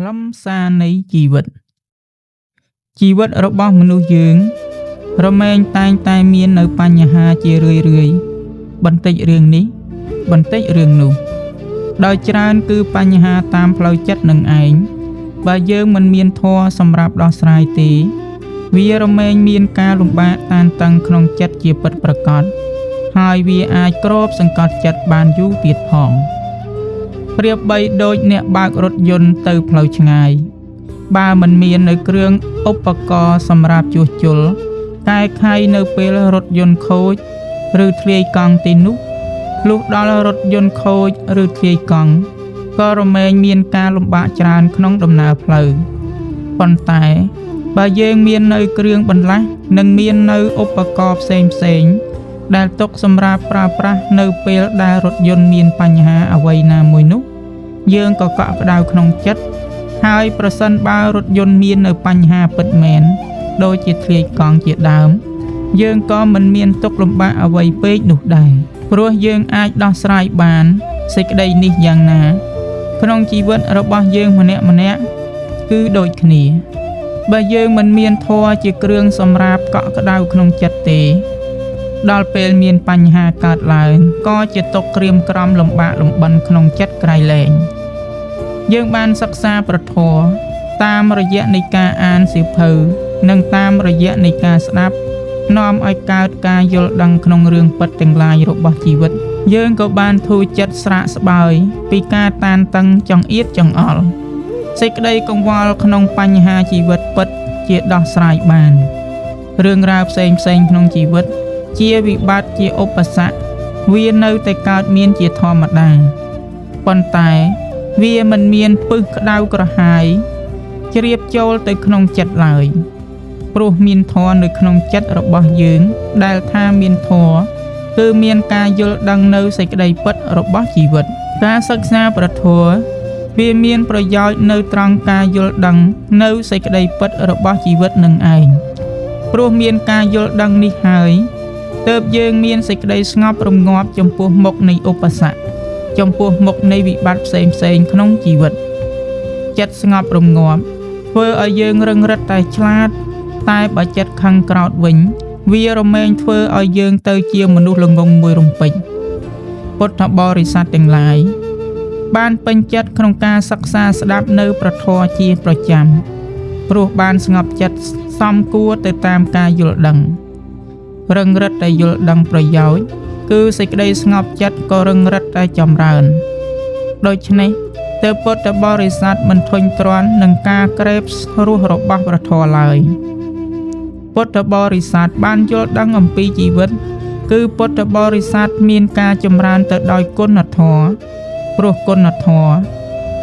ខ្លឹមសារនៃជីវិតជីវិតរបស់មនុស្សយើង រមែងតែងតែមាននៅបញ្ហាជារឿយៗបន្តិចរឿងនេះ បន្តិចរឿងនោះ ដោយច្រើនគឺបញ្ហាតាមផ្លូវចិត្តនឹងឯងបើយើងមិនមានធម៌សម្រាប់ដោះស្រាយទេ វារមែងមានការលំបាកតានតឹងក្នុងចិត្តជាពិតប្រាកដហើយវាអាចគ្របសង្កត់ចិត្តបានយូរទៀតផងប្រៀបបីដូចអ្នកបើករថយន្តទៅផ្លូវឆ្ងាយបើមិនមាននៅគ្រឿងឧបករណ៍សម្រាប់ជួសជុលកែខៃនៅពេលរថយន្តខូចឬធ្លាយកង់ទីនោះលុះដល់រថយន្តខូចឬធ្លាយកង់ក៏រមែងមានការលំបាកច្រើនក្នុងដំណើរផ្លូវប៉ុន្តែបើយើងមាននៅគ្រឿងបន្លាស់និងមាននៅឧបករណ៍ផ្សេងៗដែលទុកសម្រាប់ប្រើប្រាស់នៅពេលដែលរថយន្តមានបញ្ហាអ្វីណាមួយនោះយើងក៏កក់ក្ដៅក្នុងចិត្តហើយប្រសិនបើរថយន្តមាននៅបញ្ហាពិតមែនដូចជាធ្លាយកង់ជាដើមយើងក៏មិនមានទុក្ខលំបាកអ្វីពេកនោះដែរព្រោះយើងអាចដោះស្រាយបានសេចក្តីនេះយ៉ាងណាក្នុងជីវិតរបស់យើងម្នាក់ៗគឺដូចគ្នាបើយើងមិនមានធម៌ជាគ្រឿងសម្រាប់កក់ក្ដៅក្នុងចិត្តទេដល់ពេលមានបញ្ហាកើតឡើងក៏ជាទុក្ខក្រៀមក្រំលំបាកលំបិនក្នុងចិត្តក្រៃលែងយើងបានសិក្សាព្រះធម៌តាមរយៈនៃការអានសៀវភៅនិងតាមរយៈនៃការស្ដាប់នាំឲ្យកើតការយល់ដឹងក្នុងរឿងពិតទាំងឡាយរបស់ជីវិតយើងក៏បានធូរចិត្តស្រាកស្បើយពីការតានតឹងចង្អៀតចង្អល់សេចក្តីកង្វល់ក្នុងបញ្ហាជីវិតពិតជាដោះស្រាយបានរឿងរ៉ាវផ្សេងៗក្នុងជីវិតជាវិបត្តិជាឧបសគ្គវានៅតែកើតមានជាធម្មតាប៉ុន្តែវាមិនមានពឹសក្តៅក្រហាយជ្រាបចូលទៅក្នុងចិត្តឡើយព្រោះមានធម៌នៅក្នុងចិត្តរបស់យើងដែលថាមានធម៌គឺមានការយល់ដឹងនៅសេចក្តីពិតរបស់ជីវិតការសិក្សាព្រះធម៌វាមានប្រយោជន៍នៅត្រង់ការយល់ដឹងនៅសេចក្តីពិតរបស់ជីវិតនឹងឯងព្រោះមានការយល់ដឹងនេះហើយទើបយើងមានសេចក្តីស្ងប់រងាប់ចំពោះមុខនៃឧបសគ្គចំពោះមុខនៃវិបត្តិផ្សេងៗក្នុងជីវិតចិត្តស្ងប់រងាប់ធ្វើឲ្យយើងរឹងរិតតែឆ្លាតតែបើចិត្តខឹងក្រោធវិញវារមែងធ្វើឲ្យយើងទៅជាមនុស្សល្ងង់មួយរំពេចពុទ្ធបរិស័ទទាំងឡាយបានពេញចិត្តក្នុងការសិក្សាស្ដាប់នៅព្រះធម៌ជាប្រចាំព្រោះបានស្ងប់ចិត្តសមគួរទៅតាមការយល់ដឹងរឹងរិតតែយល់ដឹងប្រយោជន៍គឺសេចក្តីស្ងប់ចិត្តក៏រឹងរិតតែចម្រើនដូច្នេះទើបពុទ្ធបរិស័ទមិនធុញទ្រាន់នឹងការក្រេបរសរបស់ព្រះធម៌ឡើយពុទ្ធបរិស័ទបានយល់ដឹងអំពីជីវិតគឺពុទ្ធបរិស័ទមានការចម្រើនទៅដោយគុណធម៌ព្រោះគុណធម៌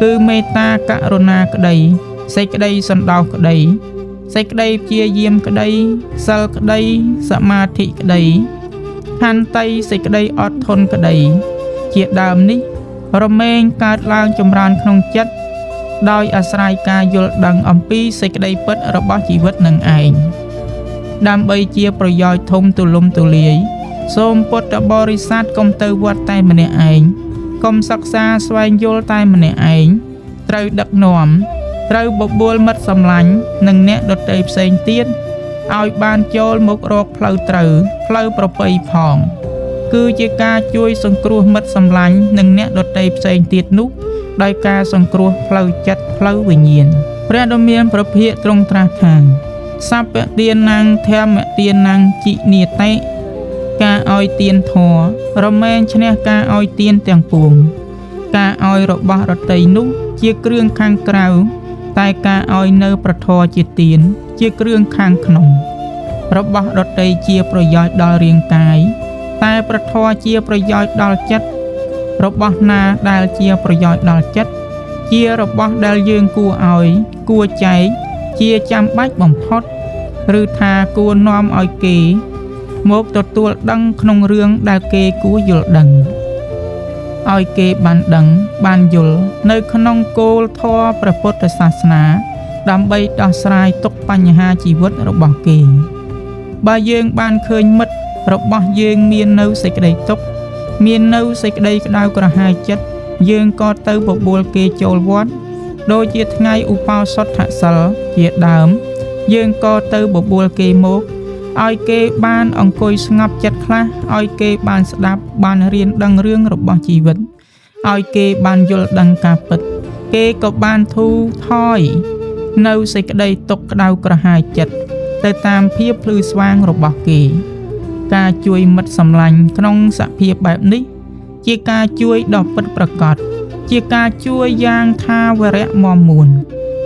គឺមេត្តាករុណាក្តីសេចក្តីសន្តោសក្តីសេចក្តីព្យាយាមក្តីសិលក្តីសមាធិក្តីខន្តីសេចក្តីអត់ធន់ក្តីជាដើមនេះរមែងកើតឡើងចម្រើនក្នុងចិត្តដោយអាស្រ័យការយល់ដឹងអំពីសេចក្តីពិតរបស់ជីវិតនឹងឯងដើម្បីជាប្រយោជន៍ធំទូលំទូលាយសូមពុទ្ធបរិស័ទកុំទៅវត្តតែម្នាក់ឯងកុំសិក្សាស្វែងយល់តែម្នាក់ឯងត្រូវដឹកនាំត្រូវបបួលមិត្តសម្លាញ់និងអ្នកដទៃផ្សេងទៀតឲ្យបានចូលមករកផ្លូវត្រូវផ្លូវប្រពៃផងគឺជាការជួយសង្គ្រោះមិត្តសម្លាញ់និងអ្នកដទៃផ្សេងទៀតនោះដោយការសង្គ្រោះផ្លូវចិត្តផ្លូវវិញ្ញាណព្រះដ៏មានព្រះភិក្ខទ្រង់ត្រាស់ថាសព្វទានំធម្មទានំជិនាតិការឲ្យទានធម៌រមែងឈ្នះការឲ្យទានទាំងពួងការឲ្យរបស់រតីនោះជាគ្រឿងខាងក្រៅតែការឲ្យនៅព្រះធម៌ជាទានជាគ្រឿងខាងក្នុងរបស់រតីជាប្រយោជន៍ដល់រាងកាយតែព្រះធម៌ជាប្រយោជន៍ដល់ចិត្តរបស់ណាដែលជាប្រយោជន៍ដល់ចិត្តជារបស់ដែលយើងគួរឲ្យគួរចែកជាចាំបាច់បំផុតឬថាគួរនាំឲ្យគេមកទទួលដឹងក្នុងរឿងដែលគេគួរយល់ដឹងឲ្យគេបានដឹងបានយល់នៅក្នុងគោលធម៌ព្រះពុទ្ធសាសនាដើម្បីដោះស្រាយទុក្ខបញ្ហាជីវិតរបស់គេបើយើងបានឃើញមិត្តរបស់យើងមាននៅសេចក្តីទុក្ខមាននៅសេចក្តីក្តៅក្រហាយចិត្តយើងក៏ទៅបបួលគេចូលវត្ត ដូចជាថ្ងៃឧបោសថសីលជាដើម យើងក៏ទៅបបួលគេមកឲ្យគេបានអង្គុយស្ងប់ចិត្តខ្លះឲ្យគេបានស្ដាប់បានរៀនដឹងរឿងរបស់ជីវិតឲ្យគេបានយល់ដឹងការពិត គេក៏បានធូរថយនៅសេចក្តីទុក្ខក្តៅក្រហាយចិត្តទៅតាមភាពភ្លឺស្វាងរបស់គេ ការជួយមិត្តសម្លាញ់ក្នុងសភាពបែបនេះ ជាការជួយដ៏ពិតប្រាកដជាការជួយយ៉ាងថាវរៈមាំមួន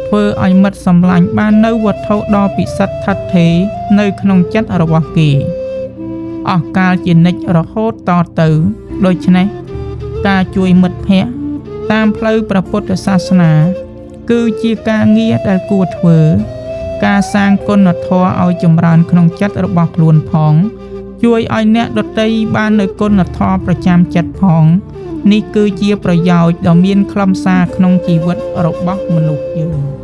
ធ្វើឲ្យមិត្តសម្លាញ់បាននៅវត្ថុដ៏ពិសិដ្ឋថិតថេរនៅក្នុងចិត្តរបស់គេ អស់កាលជានិច្ចរហូតតទៅដូច្នេះការជួយមិត្តភក្តិតាមផ្លូវព្រះពុទ្ធសាសនា គឺជាការងារដែលគួរធ្វើ ការសាងគុណធម៌ឲ្យចម្រើនក្នុងចិត្តរបស់ខ្លួនផង ជួយឲ្យអ្នកដទៃបាននូវគុណធម៌ប្រចាំចិត្តផង នេះគឺជាប្រយោជន៍ដ៏មានខ្លឹមសារក្នុងជីវិតរបស់មនុស្សយើង។